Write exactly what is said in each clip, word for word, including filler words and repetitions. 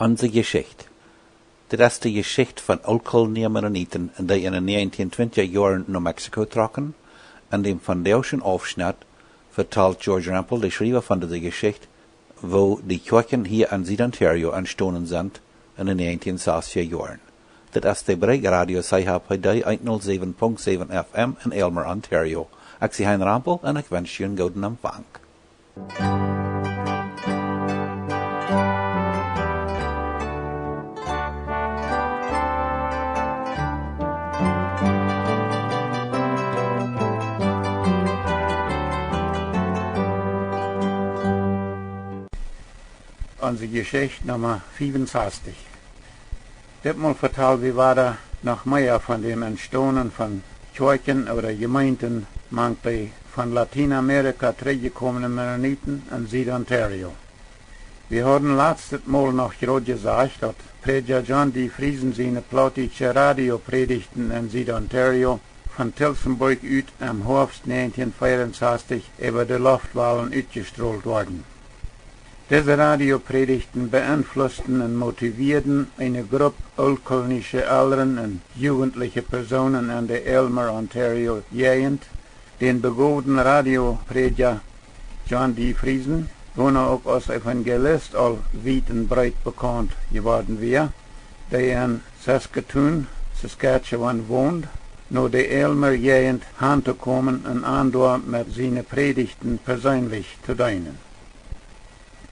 Onse Jeschicht. Dit es de Jeschicht von Ooltkolonie Mennoniten, dee en de näajentieen twintja Joaren no Mexiko trocken. En däm vondoagschen Aufschnett vetalt George Rempel, de Schriewa von dise Jeschicht, woo de Kjoakjen hia en Sied-Ontario entstonen sent en de näajentieen sastja Joaren. Dit es de Brigj Radio C H P D eent null säwen Punkt säwen F M en Aylmer, Ontario. Ekj sie Hein Rempel un ekj wensch junt gooden Empfang. Onse Jeschicht Numma fiefunsastich. Ditmol vetal wie wada noch mea von däm Entstonen von Kjoakjen ooda Jemeenten mank de von Latienamerika trigjjekomne Mennoniten en Sied-Ontario. Wie hauden latstet Mol noch jrod jesajcht, daut Prädja John D. Friesen siene plautdietsche Radiopredigten en Sied-Ontario von Tillsonburg ut em Hoafst näajentieen fiewunsastich äwa de Loftwalen utjestrolt worden. Dise Radiopredigten beenflussten un motivieeden eene Grupp ooltkolonische Elren un jugentliche Persoonen en de Aylmer, Ontario Jäajent, dän begowden Radioprädja John D. Friesen, woona uk aus Evangelist aul wiet un breet bekaunt jeworden wia, dee en Saskatoon, Saskatchewan wond, no de Aylmer Jäajent han to komen un an doa met siene Predigten perseenlich to deenen.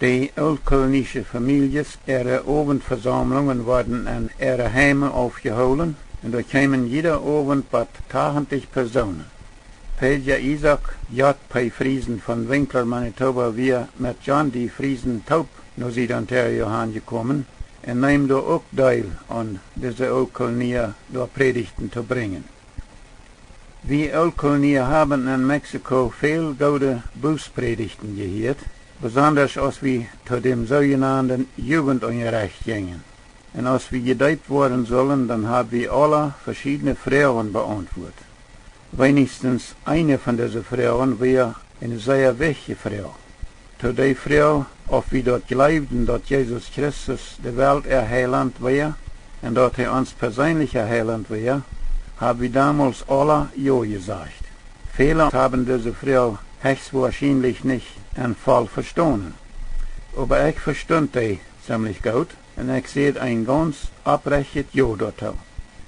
De ooltkolonische Famieljes äare Owentvesaumlungen worden en äare Heime aufjehoolen, un doa kjeemen jieda Owent bat tachentich Persoonen. Prädja Isaak J. P. Friesen von Winkler, Manitoba, wia met John D. Friesen toop no Sied-Ontario hanjekomen un neem doa uk Deel aun dise Ooltkolonia doa Predigten to brinjen. Wie Ooltkolonia haben en Mexiko väl goode Bußpredigten jehieet, besondasch aus wie to däm soojenanden Jugendunjarecht jinjen. Un aus wie jedeept woaren sullen, dan hab wie aula veschiedne Froagen beauntwuat. Weenichstens eene von dise Froagen wia eene sea wichtje Froag. To dee Froag, auf wie daut jleewden, daut Jesus Christus de Welt äa Heiland wia un daut hee ons perseenlicha Heiland wia, hab wie domols aula jo jesajcht. Väle haben dise Froag hechstwoarschienlich nich en voll vestonen. Oba ekj vestunt dee zemlich goot un ekj säd een gaunz opprechtet Jo doatoo.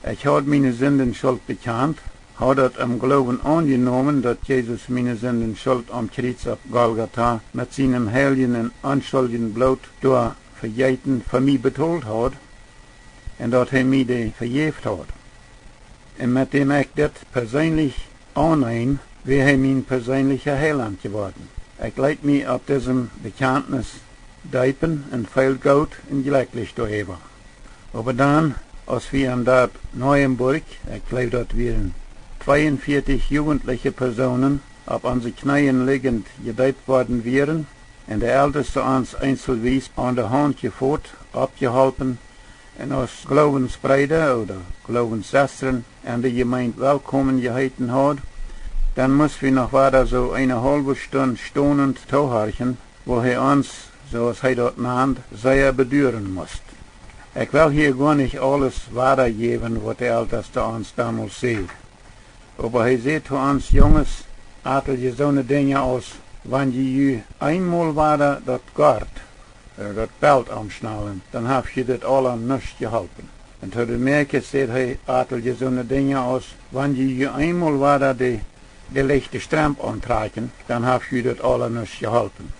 Ekj haud miene Sindenschult bekjant, haud daut em Gloowen aunjenomen, daut Jesus miene Sindenschult aum Kjriez opp Golgata met sienem heiljen un onschuldjen Bloot doa vejeeten fa mie betolt haud un daut hee mie dee vejäft haud. Un met däm ekj dit perseenlich aunneem, wia hee mien perseenlicha Heiland jeworden. Ekj leet mie opp disem Bekjantnis deepen un feeld goot un jlekjlich doaräwa. Oba dan, aus wie en daut Neuenburg, ekj jleew daut wieren tweeunvieetich jugentliche Persoonen, opp onse Kjneeen lidjent jedeept worden wieren, un de Elteste ons eenselwies aun de Haunt jefot, oppjeholpen un aus Gloowensbreeda ooda Gloowenssestren en de Jemeent welkomen jeheeten haud, dan must wie noch wada soo eene haulwe Stund stonent toohorchen, woo hee ons, soo aus hee daut nand, sea beduaren must. Ekj well hia goa nich aules wadajäwen, waut de Elteste ons domols säd. Oba hee säd to ons Junges atelje soone Dinja aus: Wan jie ju eenmol wada daut Gort, äh, daut Belt omschnallen, dan haft ju dit aula nuscht jeholpen. Un to de Mäakjes säd hee atelje soone Dinja aus: Wan jie ju eenmol wada de, de lichte Stremp auntrakjen, dan haft ju dit aula nuscht jeholpen.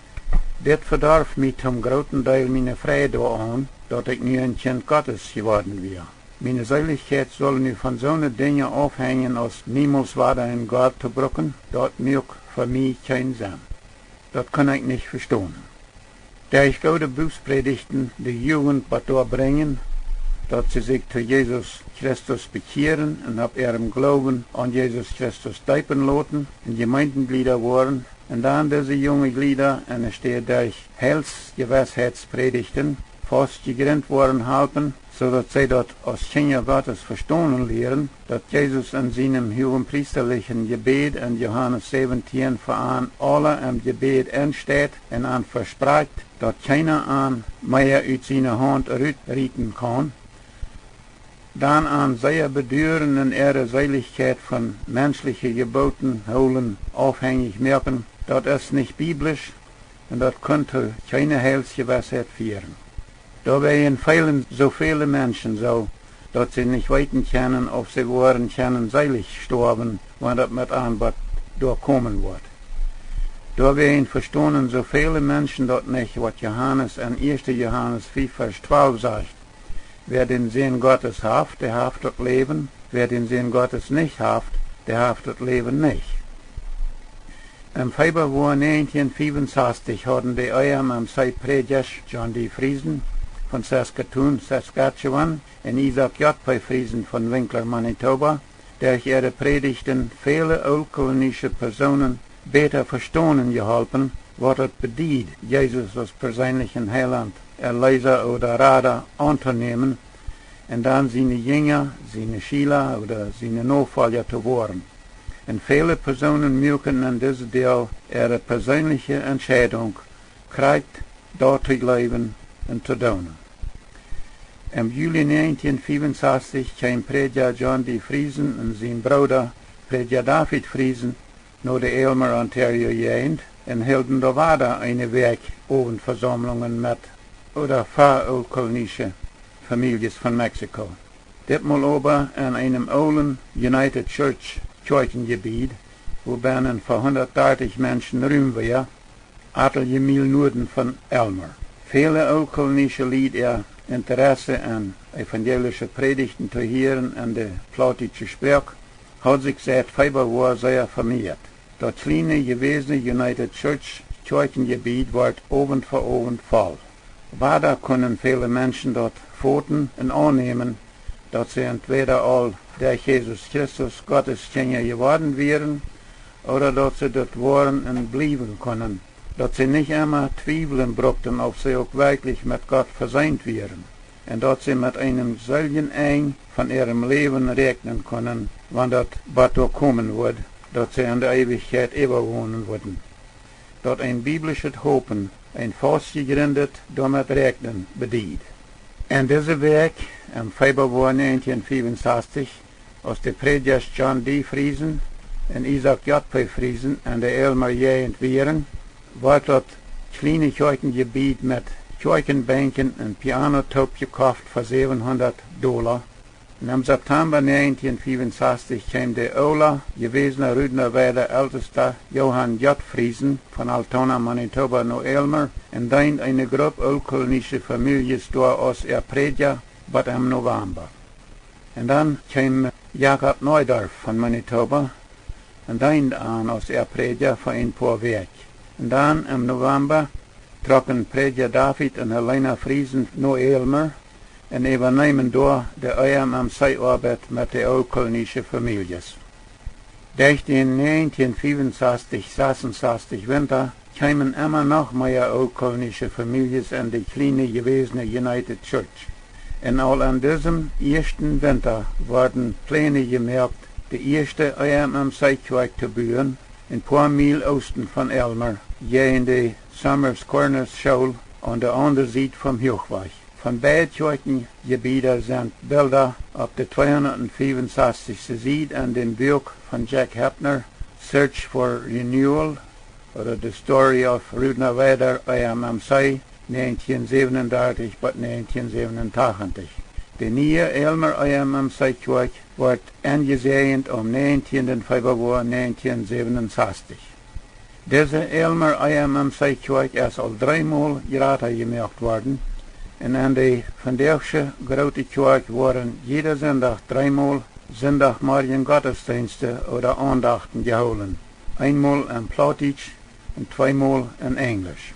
Dit vedorf mie toom grooten Deel miene Freid doaraun, daut ekj nu een Kjint Gottes jeworden wia. Miene Seelichkjeit sull nu von soone Dinja aufhenjen aus niemols wada een Gort to brucken, daut muak fa mie kjeen Senn. Daut kunn ekj nich vestonen. Derch goode Bußpredigten de Jugent bat doa brinjen, daut see sikj to Jesus Christus bekjieren un opp äarem Gloowen aun Jesus Christus deepen loten un Jemeentenjlieda woaren, un dan dise junge Jlieda enne Städ derch Heilsjewessheitspredigten Haus jejrint woaren halpen, soo daut see daut aus Kjinja Gottes vestonen lieren, daut Jesus en sienem huagenpriestalichen Jebäd en Johanes säwentieen fa an aule em Jebäd ensteit un an vesprakjt, daut kjeena an mea ut siene Haunt rutrieten kaun, dan an sea beduaren un äare Seelichkjeit von menschliche Jebooten hoolen aufhenjich moaken, daut es nich biblisch un daut kunn to kjeene Heilsjewissheit fieren. Doawäajen feelen soo väle Menschen soo, daut see nich weeten kjennen, auf see woaren kjennen seelich stoawen, wan daut met an bat doa komen woat. Doawäajen vestonen soo väle Menschen daut nich, waut Johanes en ieeschte Johanes fief Varsch twalf sajcht: Wer den Sän Gottes haft, der haft daut Läwen. Wer den Sän Gottes nich haft, der haft daut Läwen nich. Em Februoa näajentieen fiewensastich hauden de E M M C Prädjasch John D. Friesen von Saskatoon, Saskatchewan, un Isaac J. P. Friesen von Winkler, Manitoba, derch äare Prädichten väle ooltkolonische Persoonen bäta vestonen jeholpen, waut daut bediet, Jesus aus perseenlichen Heilaunt, Erleesa ooda Rada auntonämen un dan siene Jinja, siene Schiela ooda siene Nofolja to woaren. Un väle Persoonen muaken en dise Doag äare perseenliche Entscheidunk, krakjt daut to jleewen un to doonen. Em Juli näajentieen fiewensastich kjeem Prädja John D. Friesen un sien Brooda Prädja David Friesen no de Aylmer, Ontario Jäajent un hilden doa wada eene Wäakj Owentvesaumlungen met ooda fa ooltkolonische Famieljes von Mexiko. Ditmol oba en eenem oolen United Church Kjoakjenjebied, wua bennen fa hundatdartich Menschen Rum wia, atelje Miel nuaden von Aylmer. Väle ooltkolonische Lied äa Interesse aun evangelische Prädichten to hieren en de plautdietsche Sproak haud sikj siet Februoa sea vemieet. Daut kjliene jewäsne United Church Kjoakjenjebied wort Owent fa Owent voll. Wada kunnen väle Menschen daut foten un aunnämen, daut see entwäda aul derch Jesus Christus Gottes Kjinja jeworden wieren, ooda daut see daut woaren un bliewen kunnen, daut see nich emma twiewlen bruckten, auf see uk werkjlich met Gott veseent wieren, un daut see met eenem seeljen Enj von äarem Läwen räakjnen kunnen, wan daut bat doa komen wudd, daut see en de Eewichkjeit äwagonen wudden. Daut een biblischet Hopen, een faustjejrindet doamet räakjnen bediet. En dise Wäakj, em Februoa näajentieen fiewensastich, aus de Prädjasch John D. Friesen un Isaac J. P. Friesen en de Aylmer Jäajent wieren, wort daut kjliene Kjoakjenjebied met Kjoakjenbenkjen un Piano toopjekoft fa säwenhundat Dola. Un em September näajentieen fiewensastich kjeem de oola jewäsna Rudnerweider Eltesta Johann J. Friesen von Altona, Manitoba no Aylmer un deend eene Grupp ooltkolonische Famieljes doa aus äa Prädja bat em November. Un dan kjeem Jakob Neudorf von Manitoba un deend an aus äa Prädja fa een poa Wäakj. Un dan em November trocken Prädja David un Helena Friesen no Aylmer un äwaneemen doa de E M M C Oabeit met de ooltkolonische Famieljes. Derch dän näajentieen fiewensastich sasunsastich Winta kjeemen emma noch mea ooltkolonische Famieljes en de kjliene jewäsne United Church. Un aul en disem ieeschten Winta worden Pläne jemoakt, de ieeschte E M M C Kjoakj to buen, een poa Miel oosten von Aylmer, jäajen de Summers Corners School aun de aundre Sied vom Huachwajch. Von beid Kjoakjenjebieda sent Bilda opp de tweehundatfiewunsastichste Sied en däm Buak von Jack Heppner, Search for Renewal, ooda The Story of Rudnerweider E M M C, näajentieen säwenundartich bat näajentieen säwenentachentich. De niee Aylmer E M M C Kjoakj wort enjesäajent aum näajentieenden Februoa näajentieen säwenunsastichs. Dise Aylmer E M M C Kjoakj es aul dreemol jrata jemoakt worden, un en de vondoagsche groote Kjoakj woaren jieda Sindach dreemol Sindachmorjen Gottesdeenste ooda Aundachten jehoolen, eenmol en Plautdietsch un tweemol en Enjlisch.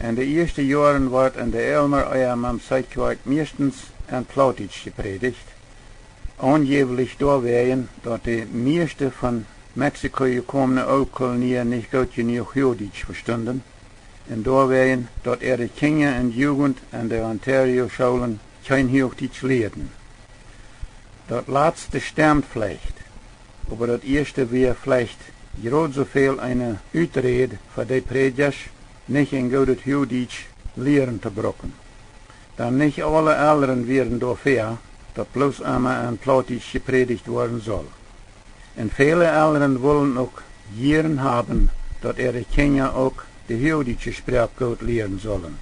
En de ieeschte Joaren wort en de Aylmer E M M C Kjoakj mieeschtens en Plautdietsch jeprädicht, aunjäwlich doawäajen, daut de mieeschte von Mexiko jekomne Ooltkolonia nich goot jenuach Huachdietsch vestunden, un doawäajen, daut äare Kjinja un Jugent en de Ontario Schoolen kjeen Huachdietsch lieeden. Daut latste stemt veleicht, oba daut ieeschte wia veleicht jrod soo väl eene Uträd fa dee Prädjasch, nich een goodet Huachdietsch lieren to bruken. Dan nich aule Elren wieren doafäa, daut bloos emma en Plautdietsch jeprädicht woaren sull. Un väle Elren wullen uk jieren haben, daut äare Kjinja uk de huachdietsche Sproak goot lieren sullen.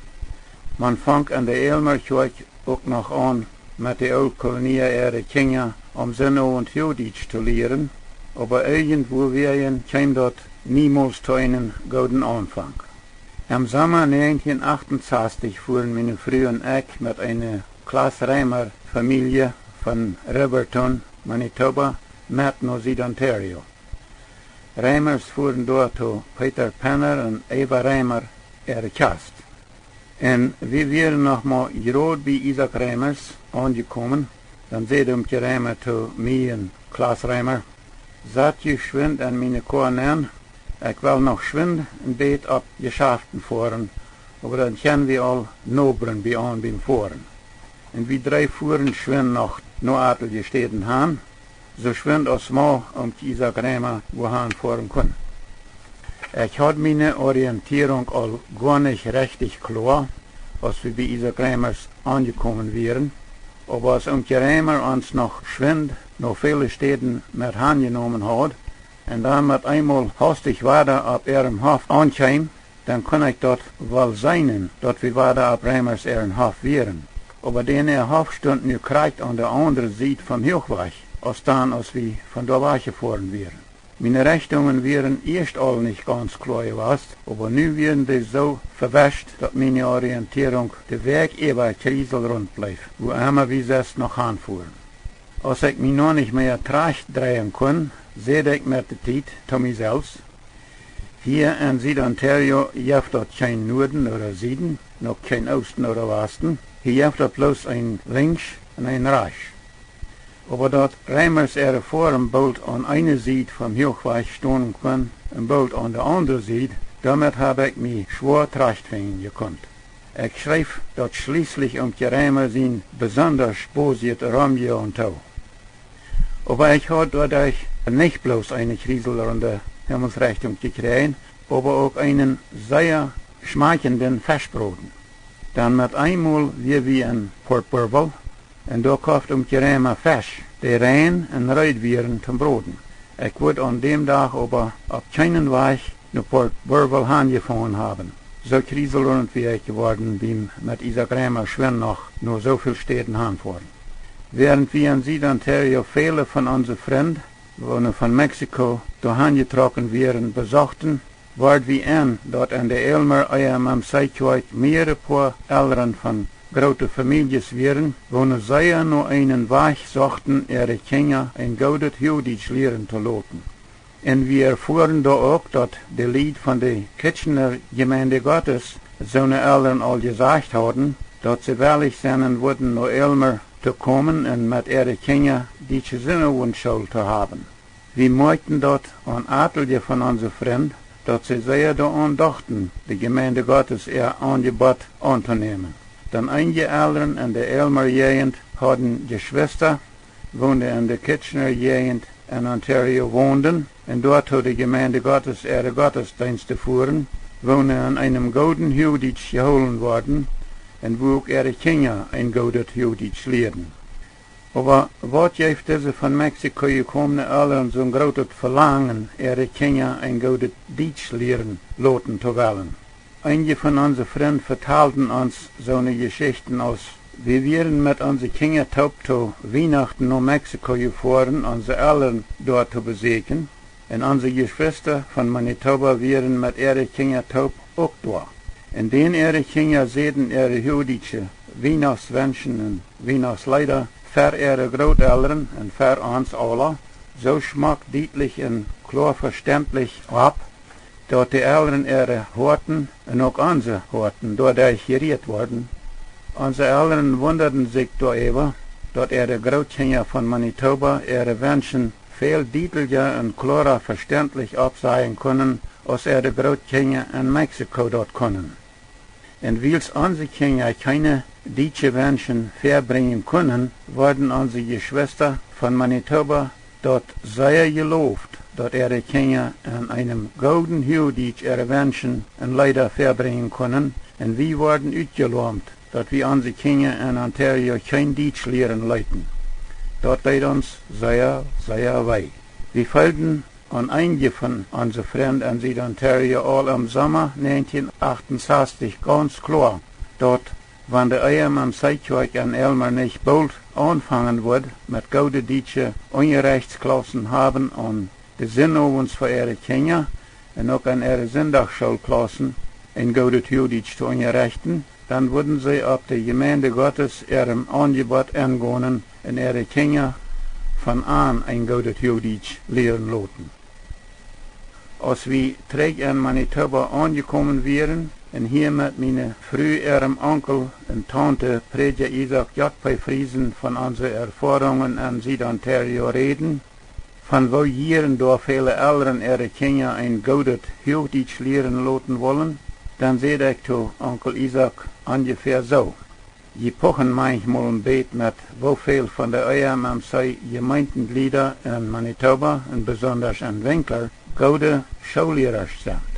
Maun funk en de Aylmer Kjoakj uk noch aun, met de Ooltkolonia äare Kjinja aum Sinnowent Huachdietsch to lieren, oba irjentwoo wäajen kjeem daut niemols to eenen gooden Aunfank. Em Somma näajentieen achtunsastich fuaren miene Fru un ekj met eene Klaas Reimer Famielje von Riverton, Manitoba, met no Sied-Ontario. Reimers fuaren doa to Peter Penner un Eva Reimer äare Kjast. Un wie wieren noch mau jrod bie Isaak Reimers aunjekomen, dan säd Omkje Reimer to mie un Klaas Reimer: "Sat junt schwind en miene Koa nenn, ekj well noch schwind een bät opp Jeschaften foaren, oba dan kjenn wie aul Nobren bie aun biem Foaren." Un wie dree fuaren schwind noch no atelje Städen han, soo schwind aus mau Omkje Isaak Reimer wua han foaren kunn. Ekj haud miene Orientierunk aul goa nich rechtich kloa, aus wie bie Isaak Reimers aunjekomen wieren, oba aus Omkje Reimer ons noch schwind no väle Städen met han jenomen haud, un dan met eemol haustich wada opp äarem Hoff aunkjeem, dan kunn ekj daut woll seenen, daut wie wada opp Reimers äaren Hoff wieren. Oba dän äa Hoff stunt nu krakjt aun de aundre Sied vom Huachwajch, aus dan aus wie von doa wajch jefoaren wieren. Miene Rechtungen wieren ieescht aul nich gaunz kloa jewast, oba nu wieren dee soo vewescht, daut miene Orientierunk de Wäakj äwa kjrieselrunt bleef, wua emma wie sest noch han fuaren. Aus ekj mie noch nich mea trajcht dreien kunn, säd ekj met de Tiet to mie selfst: "Hia en Sied-Ontario jeft daut kjeen Nuaden ooda Sieden, noch kjeen Oosten ooda Wasten. Hia jeft daut bloos een linksch un een rajchts." Oba daut Reimers äare Foarm boolt aun eene Sied vom Huachwajch stonen kunn un boolt aun de aundre Sied, doamet hab ekj mie schwoa trajchtfinjen jekunt. Ekj schreef daut schlieslich Omkje Reimer sien besondasch bosjet Romeo un Tau. Oba ekj haud doaderch nich bloos eene kjrieselrunde Himmelsrechtunk jekjräajen, oba uk eenen sea schmakjenden Feschbroden. Dan met eemol wia wie en Port Burwell, un doa koft Omkje Reimer Fesch, dee rein un reed wieren toom Broden. Ekj wudd aun däm Dach oba opp kjeenen Wajch no Port Burwell han jefungen haben. Soo kjrieselrunt wia ekj jeworden biem met Isaak Reimer schwind noch no soo väl Städen han foaren. Wäarent wie en Sied-Ontario väle von onse Frind, woone von Mexiko doa han jetrocken wieren, besochten, word wie en, daut en de Aylmer E M M C Kjoakj mearere poa Elren von groote Famieljes wieren, woone sea no eenen Wajch sochten, äare Kjinja een goodet Huachdietsch lieren to loten. Un wie erfuaren doa uk, daut de Lied von de Kitchener Jemeinde Gottes soone Elren aul jesajcht hauden, daut see wellich sennen wudden no Aylmer to komen un met äare Kjinja dietsche Sinnowentsschool to haben. Wie moakjten daut aun atelje von onse Frind, daut see sea doaraun dochten, de Jemeinde Gottes äa Aunjebott auntonämen. Dan eenje Elren en de Aylmer Jäajent hauden Jeschwista, woone en de Kitchener Jäajent en Ontario wonden un doa to de Jemeinde Gottes äare Gottesdeenste fuaren, woone en eenem gooden Huachdietsch jehoolen worden un wua uk äare Kjinja een goodet Huachdietsch lieeden. Oba waut jeef dise von Mexiko jekomne Elren soon grootet Velangen, äare Kjinja een goodet Dietsch lieren loten to wellen? Eenje von onse Frind vetalden ons soone Jeschichten aus: "Wie wieren met onse Kjinja toop to Wienachten no Mexiko jefoaren, onse Elren doa to besäkjen, un onse Jeschwista von Manitoba wieren met äare Kjinja toop uk doa. Un dän äare Kjinja säden äare huachdietsche Wienachtswenschen un Wienachtsleeda ver äare Grootelren un ver ons aula soo schmock, dietlich un kloa vestentlich opp, daut de Elren äare Hoaten un uk onse Hoaten doaderch jerieet worden. Onse Elren wundaden sikj doaräwa, daut äare Grootkjinja von Manitoba äare Wenschen väl dietlicha un kloara vestentlich oppsajen kunnen, aus äare Grootkjinja en Mexiko daut kunnen. Un wiels onse Kjinja kjeene dietsche Wenschen väabrinjen kunnen, worden onse Jeschwista von Manitoba daut sea jeloft, daut äare Kjinja en eenem gooden Huachdietsch äare Wenschen un Leeda väabrinjen kunnen, un wie worden utjeloamt, daut wie onse Kjinja en Ontario kjeen Dietsch lieren leeten. Daut deed ons sea, sea wee. Wie feelden aun eenje von onse Frind en Sied-Ontario aul em Somma negentien achtunsastich gaunz kloa, daut, wan de E M M C Kjoakj en Aylmer nich boolt aunfangen wudd met goode dietsche Unjarechtsklaussen haben aun de Sinnowents fa äare Kjinja un uk en äare Sindachschoolklaussen een goodet Huachdietsch to unjarechten, dan wudden see opp de Jemeinde Gottes äarem Aunjebott engonen un äare Kjinja von an een goodet Huachdietsch lieren loten. Aus wie trigj en Manitoba aunjekomen wieren un hia met miene Fru äarem Onkel un Taunte, Prädja Isaak J. P. Friesen, von onse Erfoarungen en Sied-Ontario räden, von woo jieren doa väle Elren äare Kjinja een goodet Huachdietsch lieren loten wullen, dan säd ekj to Onkel Isaak onjefäa soo: Jie puchen manchmol een bät met, woo väl von de E M M C Jemeentenjlieda en Manitoba un besondasch en Winkler goode Schoollierasch sent.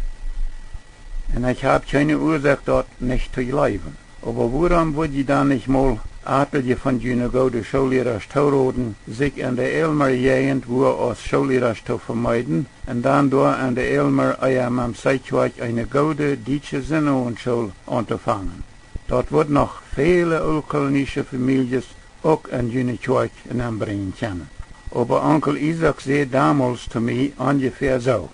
Un ekj hab kjeene Uasoak, daut nich to jleewen. Oba wuarom wudd jie dan nich mol atelje von june goode Schoollierasch toroden, sikj en de Aylmer Jäajent wua aus Schoollierasch to vemeeden un dan doa en de Aylmer E M M C Kjoakj eene goode dietsche Sinnowendschool auntofangen? Daut wudd noch väle ooltkolonische Famieljes uk en june Kjoakj nenbrinjen kjennen. Oba Onkel Isaak säd domols to mie onjefäa soo: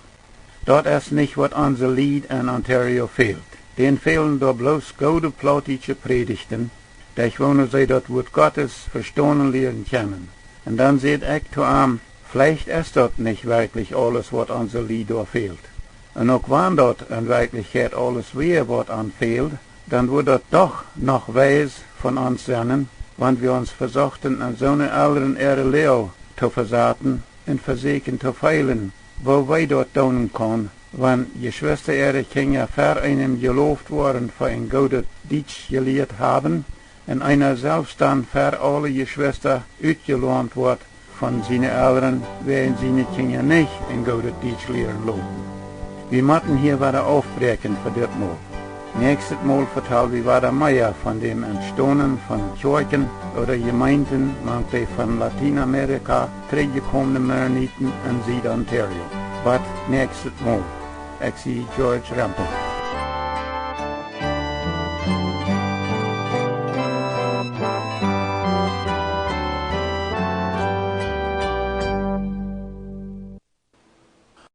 Daut es nich, waut onse Lied en Ontario fält. Dän fälen doa bloos goode plautdietsche Prädichten, derch woone see daut Wuat Gottes vestonen lieren kjennen. Un dan säd ekj to am: Veleicht es daut nich werkjlich aules, waut onse Lied doa fält. Un uk wan daut en Werkjlichkjeit aules wia, waut an fäld, dan wudd daut doch noch weis von ons sennen, wan wie ons vesochten, en soone Elren äare Loag to vesaten un vesieekjen to feelen, woo wee daut doonen kaun, wan Jeschwista äare Kjinja ver eenem jeloft woaren fa een goodet Dietsch jelieet haben, un eena selfst dan ver aule Jeschwista utjeloamt woat von siene Elren, wäajen siene Kjinja nich een goodet Dietsch lieren loten. Wie motten hia wada aufbräakjen fa dit Mol. Näakjstet Mol vetal wie wada mea von däm Entstonen von Kjoakjen ooda Jemeenten mank de von Latienamerika trigjjekomne Mennoniten en Sied-Ontario. Bat näakjstet Mol. Ekj sie George Rempel.